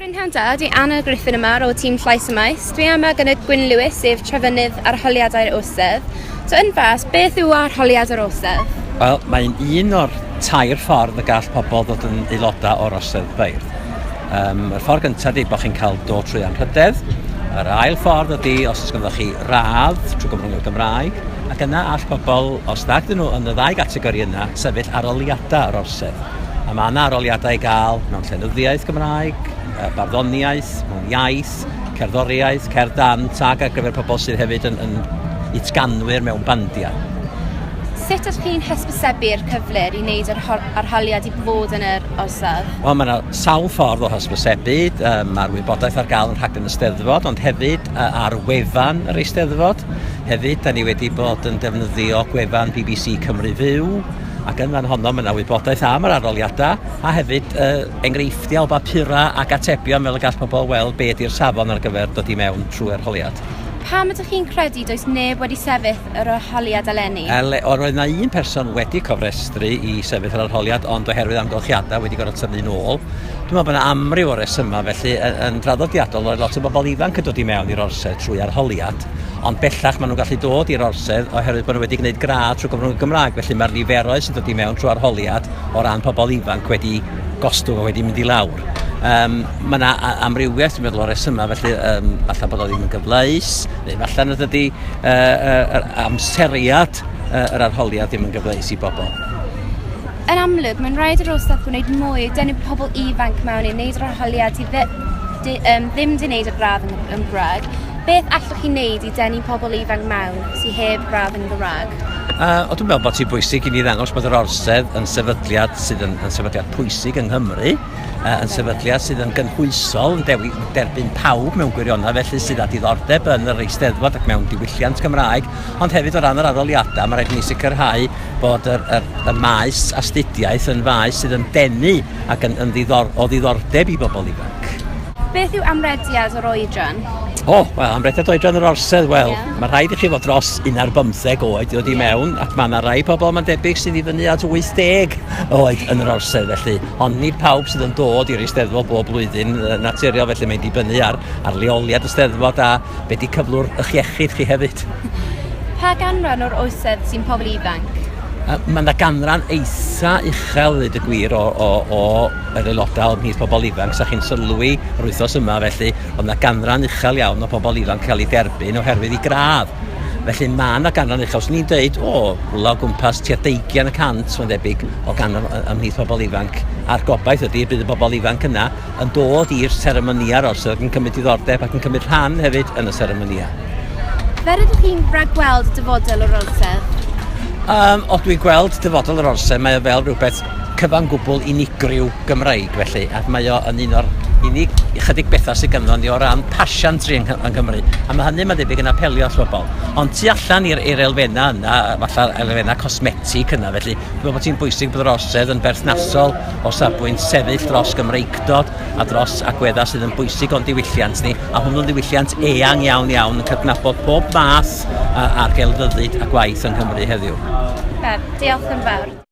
Prynhawn da, dwi Anna Griffin yma ar ôl tîm Llais y Maes. Dwi yma gyda Gwyn Lewis, sef trefnydd arholiadau'r Orsedd. So yn fas, beth yw arholiad yr Orsedd? Wel, mae'n un o'r tair ffordd y gall pobl ddod yn aelodau o'r Orsedd Beirdd. Um, y ffordd gyntaf ydy bod chi'n cael dod trwy anrhydedd. Yr ail ffordd ydy os oes ganddo chi radd trwy gyfrwng y Gymraeg, ac yna all pobl, os nag ydyn nhw yn y ddau gategori yna, sefyll aroliadau yr Orsedd. A mae yna aroliadau i gael mewn llenyddiaeth Gymraeg, barddoniaeth, mewn iaith, cerddoriaeth, cerdd dant ac ar gyfer pobl sydd hefyd yn, yn utganwyr mewn bandiau. Sut ydych chi'n hysbysebu'r cyfle i wneud yr arholiad i fod yn yr orsaf? Wel, mae yna sawl ffordd o hysbysebu. Mae'r wybodaeth ar gael yn rhaglen y Steddfod, ond hefyd ar wefan yr Eisteddfod. Hefyd, da ni wedi bod yn defnyddio gwefan BBC Cymru Fyw, Ac yn fan honno mae yna wybodaeth am yr arholiadau a hefyd uh, enghreifftiau o bapurau ac atebion fel y gall pobl weld be ydy'r safon ar gyfer dod i mewn trwy arholiad. Pam ydych chi'n credu does neb wedi sefyll yr arholiad eleni? Ele, o, roedd yna un person wedi cofrestru i sefyll yr arholiad, ond oherwydd amgylchiadau wedi gorfod tynnu'n ôl. Dwi'n meddwl bod yna amryw o resymau, felly yn draddodiadol roedd lot o bobl ifanc yn dod i mewn i'r orsedd trwy arholiad. Ond bellach maen nhw'n gallu dod i'r orsedd oherwydd bod nhw wedi gwneud gradd trwy gyfrwng y Gymraeg, felly mae'r niferoedd sy'n dod i mewn trwy arholiad o ran pobl ifanc wedi gostwng a wedi mynd i lawr. Um, mae yna amrywiaeth, dwi'n meddwl, o resymau, felly um, falle bod o ddim yn gyfleus, neu falle nad ydy uh, uh, amseriad uh, yr arholiad ddim yn gyfleus i bobl. Yn amlwg, mae'n rhaid i'r orsaf gwneud mwy i denu pobl ifanc mewn i wneud yr arholiad i dde, di, um, ddim di wneud y gradd yn, yn Gymraeg. Beth allwch chi wneud i denu pobl ifanc mewn sydd heb gradd yn Gymraeg? Uh, o, dwi'n meddwl bod ti'n bwysig i ni ddangos bod yr Orsedd yn sefydliad sydd yn, yn sefydliad pwysig yng Nghymru, uh, yn sefydliad sydd yn gynhwysol, yn dewi, derbyn pawb mewn gwirionedd, felly sydd â diddordeb yn yr Eisteddfod ac mewn diwylliant Cymraeg, ond hefyd o ran yr arholiadau, mae rhaid i ni sicrhau bod yr, yr, y maes astudiaeth yn faes sydd yn denu ac yn, yn ddiddor, o ddiddordeb i bobl ifanc. Beth yw amrediad o'r oedran? O, oh, wel, amrediad oedran yr orsedd, wel, yeah. mae rhaid i chi fod dros 15 oed i ddod i mewn, ac mae yna rai pobl mae'n debyg sydd i fyny at 80 oed yn yr orsedd, felly. Ond nid pawb sydd yn dod i'r Eisteddfod bob blwyddyn naturiol, felly mae'n dibynnu ar, ar leoliad y Steddfod a be di cyflwr eich iechyd chi hefyd. Pa ganran o'r oesedd sy'n pobl ifanc? Mae yna ganran eitha uchel, ddweud y gwir, o, o, o yr aelodau o ymhlith pobl ifanc. Sa chi'n sylwi yr wythnos yma, felly, oedd yna ganran uchel iawn o pobl ifanc cael ei derbyn oherwydd i gradd. Felly mae yna ganran uchel. Swn i'n dweud, o, rhywle o gwmpas tua 20%, mae'n debyg, o ganran ymhlith pobl ifanc. A'r gobaith ydy y bydd y bobl ifanc yna yn dod i'r seremonïau orsedd ac yn cymryd diddordeb ac yn cymryd rhan hefyd yn y seremonïau. Fel ydych chi'n rhagweld dyfodol yr orsedd? Um, o, dwi'n gweld dyfodol yr orsedd, mae o fel rhywbeth cyfan gwbl unigryw Gymreig felly, ac mae o yn un o'r unig ychydig bethau sydd ganddo ni o ran pasiantri yng, yng Nghymru. A mae hynny mae'n debyg yn apelio at bobl. Ond tu allan i'r elfennau yna, fatha'r elfennau cosmetig yna, felly dwi'n meddwl bod hi'n bwysig bod yr orsedd yn berthnasol o safbwynt sefyll dros Gymreictod a dros agweddau sydd yn bwysig o'n diwylliant ni, a hwnnw'n ddiwylliant eang iawn iawn yn cydnabod pob math ar gelfyddyd a gwaith yng Nghymru heddiw. Diolch yn fawr.